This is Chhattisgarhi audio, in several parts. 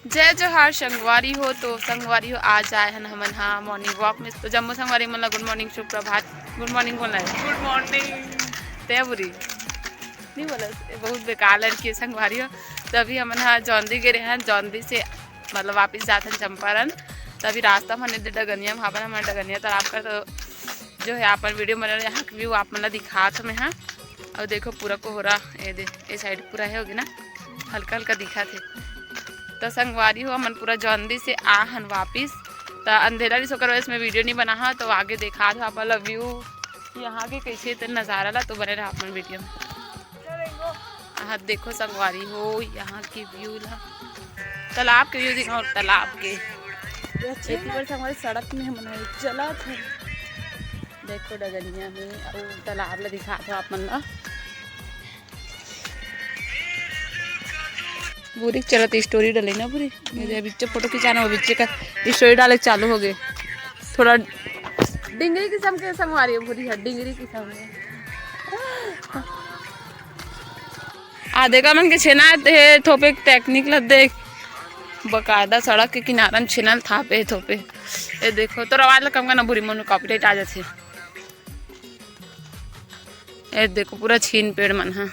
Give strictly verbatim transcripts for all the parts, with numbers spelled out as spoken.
जय जोहार संगवारी हो। तो संगवारी हो, आज आए हन हमन हा मॉर्निंग वॉक में। तो जम्मो संगवारी मन ला गुड मॉर्निंग, सुप्रभात, गुड मॉर्निंग बोलना है। गुड मॉर्निंग। ते बुरी नहीं बोला, ये बहुत बेकार लड़की है संगवारी हो। तो अभी हमन हा जौंदी गे रहे हैं, जौंदी से मतलब वापिस जात हन चंपारण। तो अभी रास्ता में हमन डगनिया में हावन, हमन डगनिया तालाब कर, तो जो है अपन वीडियो बना, यहाँ के व्यू आप मन ला दिखात हूँ मैं हा। और देखो पूरा कोहरा, ये दे, ये साइड पूरा है होगे ना, हल्का हल्का दिखत हे। तो संगवारी हो, हमन पूरा जल्दी से आ हन वापिस। तो अंधेरा रहिस, ओकर वजह से मैं वीडियो नहीं बना हा, तो आगे देखा था आप वाला व्यू यहाँ के कैसे ते नज़ारा ला, तो बने रहा अपन वीडियो में। हाँ देखो संगवारी हो, यहाँ के व्यू ला, तालाब के व्यू दिखाओ, तालाब के। एती बर संगवारी सड़क में हमन चलत हन। देखो डगनिया में अउ तालाब ला दिखात हो आप मन ला। बुरी चलत स्टोरी डाले ना बुरी, मेरे बीच फोटो खिंचाना हो, बीच का स्टोरी डाले चालू हो गए। थोड़ा डिंगरी किस्म के संगवारी है बुरी, है डिंगरी किस्म के। आ देखा मन के छेना हे थोपे टेक्निक ला देख, बकायदा सड़क के किनारा में छेना ल थापे हे थोपे। ये देखो, तोर आवाज ला कम करना बुरी, मन कॉपीराइट आ जाथे। ये देखो पूरा छीन पेड़ मन हा,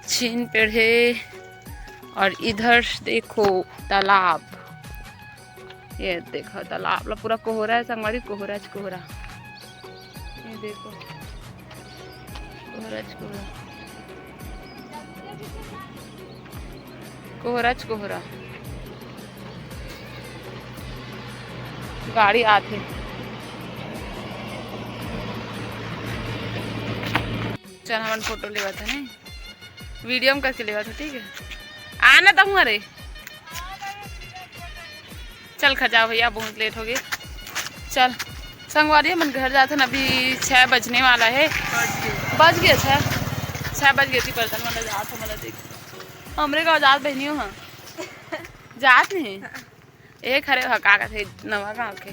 छीन पेड़ हे। और इधर देखो तालाब, ये देखो तालाब ला पूरा कोहरा है संगवारी, कोहरा च कोहरा। ये देखो कोहरा च कोहरा, कोहरा च कोहरा। गाड़ी आथे। चल हमन फोटो लेवत है नहीं, वीडियो में करके लेवत है, ठीक है। आना तो हमारे चल खा जाओ भैया, बहुत लेट हो गई। चल संगवारी मन घर जाथन, अभी छः बजने वाला है। बज गया छः, छः बज गए थी बर्तन वाला जात हो, मतलब देख हमरे गाँव जात बहनियों हाँ जात नहीं। एक हरे ह का कथे नवा गाँव के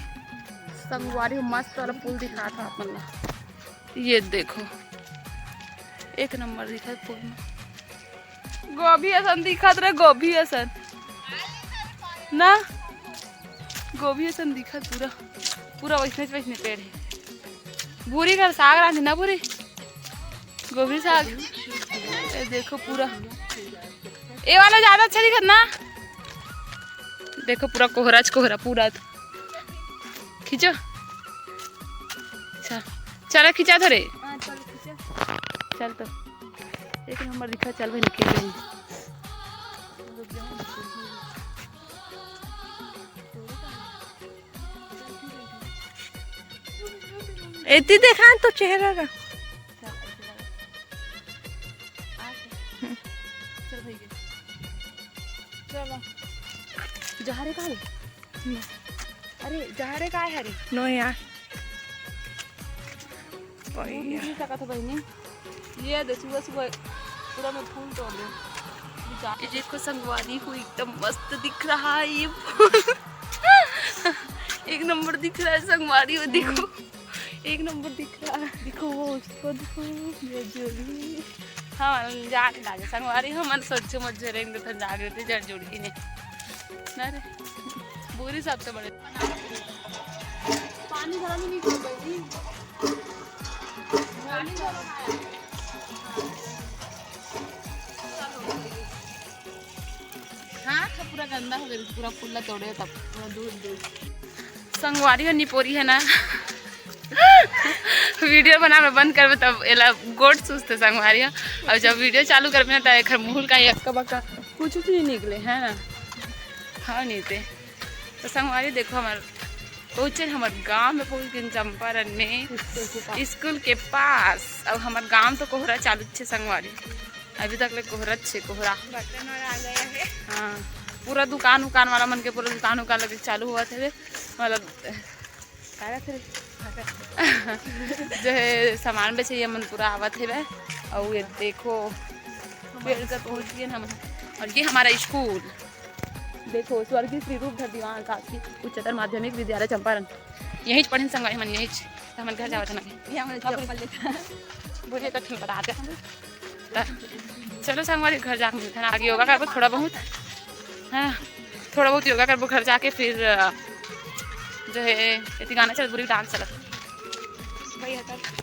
संगवारी हो, मस्त वाला पुल दिखा था अपन ला। ये देखो एक नंबर दिखा पुल में। गोभी असन दिखत रहे, गोभी असन ना, गोभी असन दिखत पूरा, पूरा वैसने वैसने पेड़ है। भूरी घर साग रांधी ना भूरी, गोभी साग। ए देखो पूरा, ए वाला ज्यादा अच्छा दिखत ना। देखो पूरा कोहरा च कोहरा पूरा। खींचो। चल, चल खींचा थोड़े। हाँ, चल खींचा। चल तो। एक नंबर दिखा, चल भाई निकल गई। एती देखा तो चेहरा का। चल भैया। चलो। जहरे का है? अरे, जहरे का है रे? नो यार। भैया। नहीं सकत हो बहनी। ये दे सुबह सुबह पूरा में फूल तोड़ दे। ये देखो संगवारी हो, एकदम मस्त दिख रहा है ये फूल। एक नंबर दिख रहा है संगवारी हो, देखो। एक नंबर दिख रहा है। देखो वो उसको देखो, ये जो भी। हाँ, जाने लागे संगवारी, हमन सोचे मत जरेंगे तो जागृति जड़ जुड़ ही नहीं। ना रे, बुरी सबसे बड़े। पानी घरा में नहीं छोड़ देगी। पानी घरा में आया। हाँ, तो पूरा गंदा हो गया, पूरा पुल्ला तोड़े तब, पूरा दूर दूर। संगवारी हो निपोरी है ना। वीडियो बनाना बंद करबे तब एला गोट सुस्ते संगवारी हो। और जब वीडियो चालू करबे ना तो एकर मुंह का अक्का बक्का कुछ नहीं निकले है ना। हाँ नहीं ते तो संगवारी देखो हमार पहुँचे हमर गांव में पहुँच गए चंपारण में स्कूल के पास। स्कूल के पास। अब हमर गांव तो कोहरा चालू छे संगवारी, अभी तक ले कोहरा छे कोहरा। बर्तन वाला आ गया है। हाँ, पूरा दुकान उकान वाला मन के पूरा दुकान उकान लगे चालू हुआ थे मतलब का कहत रे? जो है सामान बेचे ये मन पूरा आवत हेवय। अउ ये देखो पेड़ कर पहुंच गए हम। और ये हमारा स्कूल देखो, स्वर्गीय श्री रूपधर दीवान शासकीय उच्चतर माध्यमिक विद्यालय चंपारण। यहीं पढ़िन संगवारी मन, यहीं। तो हमन घर जावत हन अभी। ये हमन चप्पल लेके बुढ़े कठिन बता दे। त चलो संगवारी घर जाके मिलथन, आगे योगा करबो थोड़ा बहुत, है ना? थोड़ा बहुत योगा करबो घर जाके, फिर अ, जो है एती गाना चलत, बुरी डांस चलत। भाई हटा।